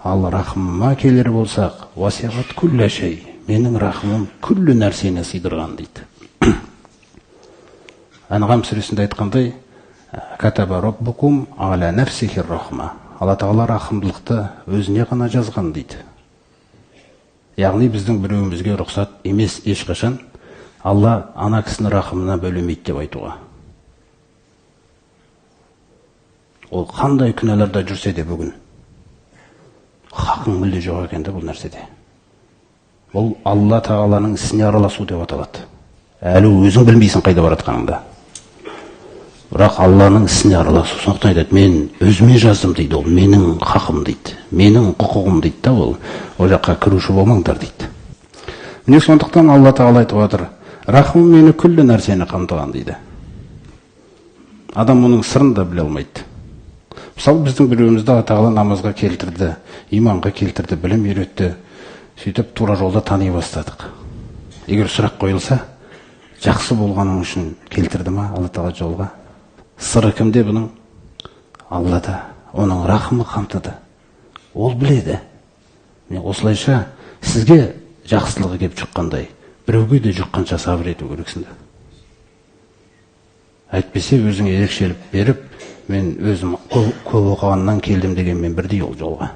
Ал рахымыма келер болсақ, уасиғат күллә шей, менің рахымым күллі нәрсені сыйдырған дейді. Анғам сүресінде айтқандай, катаба раббукум аля нафсихи рахма. Алла тағала рахымдылықты өзіне ғана жазған дейді. Яғни біздің біреуімізге рұқсат емес ешқашан Алла ана кісіні рахымына бөлемейді деп айтуға. Ол қандай күнәларда жүрсе де бүгін хақың мүлде жоқ екен де бұл нәрседе. Бұл Алла тағаланың ісіне араласу деп аталады. Әлі өзің білмейсің қайда баратқаныңды. Бірақ Алланың ісіне араласу. Сондықтан айтады, мен өзіме жаздым дейді, ол менің хақым дейді, менің құқығым дейді да, ол жаққа кіруші болмаңдар дейді. Міне сондықтан Алла тағала айтып отыр, рахымым мені күллі нәрсені қамтыған дейді. Адам оның сырын да біле алмайды. Мысалы, біздің біреуімізді Алла тағала намазға келтірді, иманға келтірді, білім үйретті. Сөйтіп тура жолда тани бастадық. Егер сұрақ қойылса, жақсы болғаның үшін келтірді ма Алла тағала жолға? Сыры кімде бұның? Аллада. Оның рахымы қамтыды. Ол біледі. Міне осылайша сізге жақсылығы кеп жұққандай, біреуге де жұққанша сабыр ету керексің. Әйтпесе өзің ерекшелік беріп, мен өзім көп оқығаннан келдім дегенмен бірдей ол жолға.